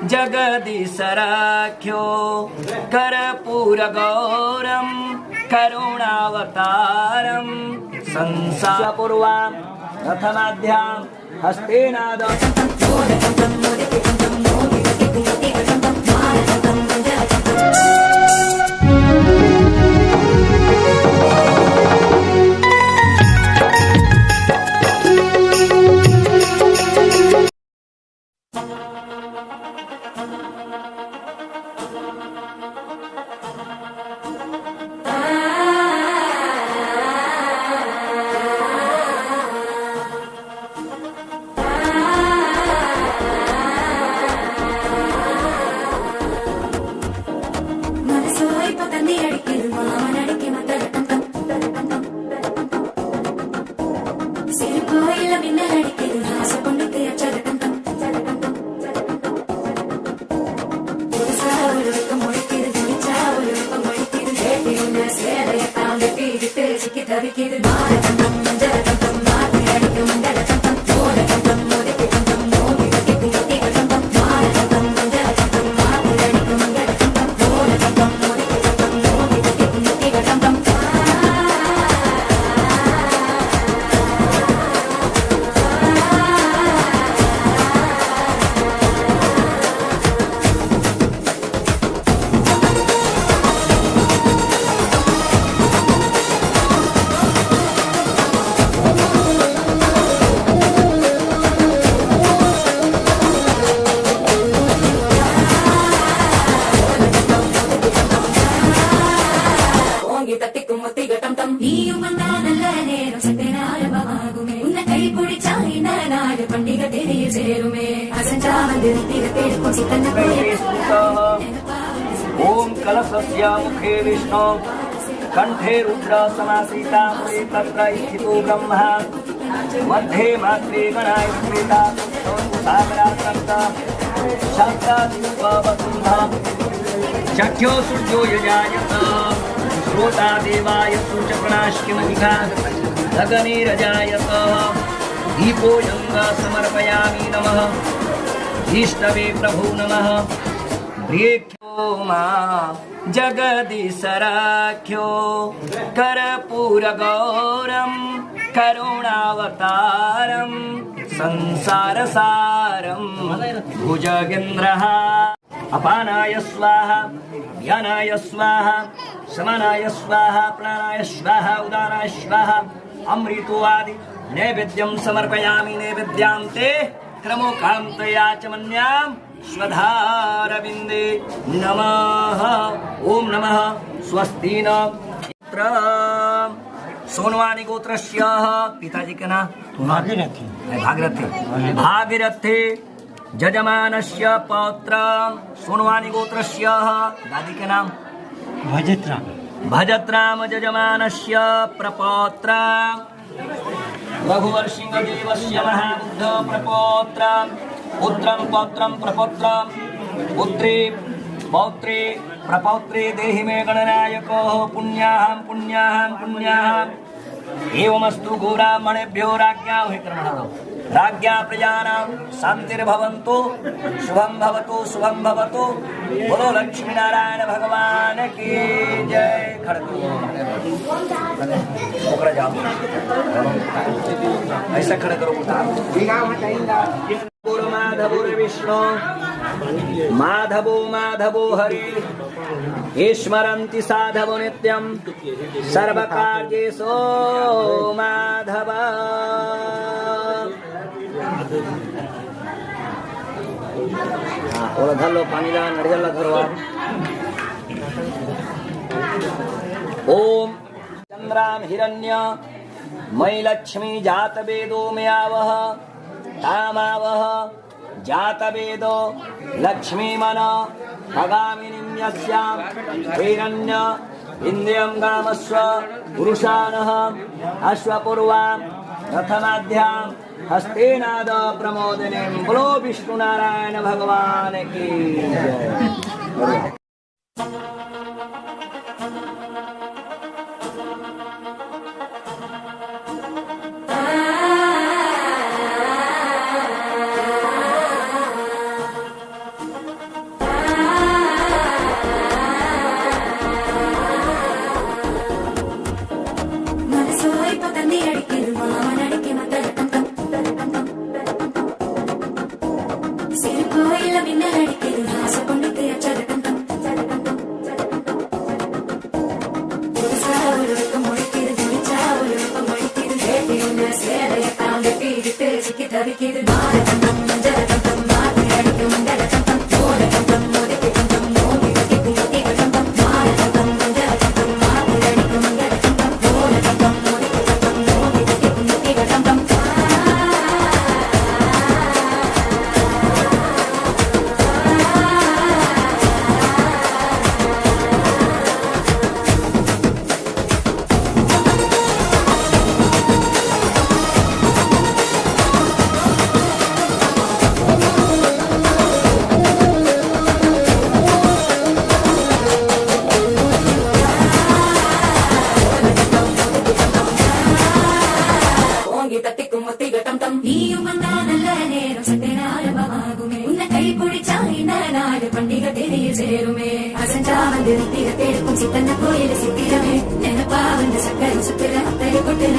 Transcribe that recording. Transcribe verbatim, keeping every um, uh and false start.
जगदीशराख्यो कर्पूरगौरं करुणावतारं संसारपूर्वां रथमाध्यां हस्तेनाद। ॐ कलशस्य मुखे विष्णु, कण्ठे रुद्र समासीता, मूले तत्र स्थितो ब्रह्मा, मध्ये मात्रे गणा स्थिता, सागरासक्त शास्तादीपवसुन्धा। चक्षुः सूर्यो यजायत, श्रोता देवाय सूचकणाश्किमुखा गगने रजायत। दीपोऽयं समर्पयामि नमः इष्टवे प्रभो नमः। प्रियेभ्यो मा जगदीशराख्यो कर्पूरगौरं करुणावतारं संसारसारं भुजगेन्द्रहा। अपानाय स्वाहा, व्यानाय स्वाहा, समानाय स्वाहा, प्राणाय स्वाहा, उदानाय स्वाहा। अमृतो आदि नैवेद्यं समर्पयामि। नैवेद्यान्ते क्रमोकान्ते आचमन्यां स्वधारविन्दे नमः। ॐ नमः स्वस्ति न। सोनवानी गोत्रस्य पिताजी के नाम? भागीरथी। नहीं, भागीरथी। भागीरथी जजमानस्य पौत्र। सोनवानी गोत्रस्य दादी के नाम? भजत राम। भजत राम जजमानस्य प्रपौत्र। रघुवर सिंह देवस्य महाबुद्ध प्रपौत्र। पुत्रं पौत्रं प्रपौत्र। पुत्री पौत्री प्रपौत्री देहि मे गणनायक। पुण्याहं पुण्याहं पुण्याहं। एवमस्तु गोब्राह्मणेभ्यो राज्ञा, हे कर्मणारो, राज्ञा प्रजानां शांतिर्भवन्तु, शुभं भवतु, शुभं भवतु। बोलो लक्ष्मी नारायण भगवान की जय। खड़े करो। पकड़ा जाओ। ऐसा खड़े करो। गुरु माधव गुरु विष्णु, माधवो माधवो हरि, स्मरन्ति साधवो नित्यं सर्वकार्येषु माधव। हाँ, ओला धर लो, पानी ला, नरियल ला धरो आप। ओम चंद्राम हिरण्य मयि लक्ष्मी जातवेदो मे आवह, तामावह जातवेदो लक्ष्मी मन भगामिनीं यस्यां हिरण्य इन्द्रियं गामस्व पुरुषानहं अश्वपूर्वां रथमाध्यां हस्तेनाद प्रमोदिनीं। बोलो विष्णु नारायण भगवान की जय। ஓங்கி தட்டிக்கும் ஒத்திகட்டம் தம். நீயும் வந்தா நல்ல நேரம், சட்டென ஆரம்பமாகுமே. உன்னை கை பிடிச்சா இந்த நாடு பண்டிகை தேதியில் சேருமே. அசஞ்சா வந்து நித்திரத்தெடுக்கும் சித்தன்ன கோயில் சித்திரமே. நினைப்பா வந்து சக்கரை சுத்துற அக்கறை கொட்டு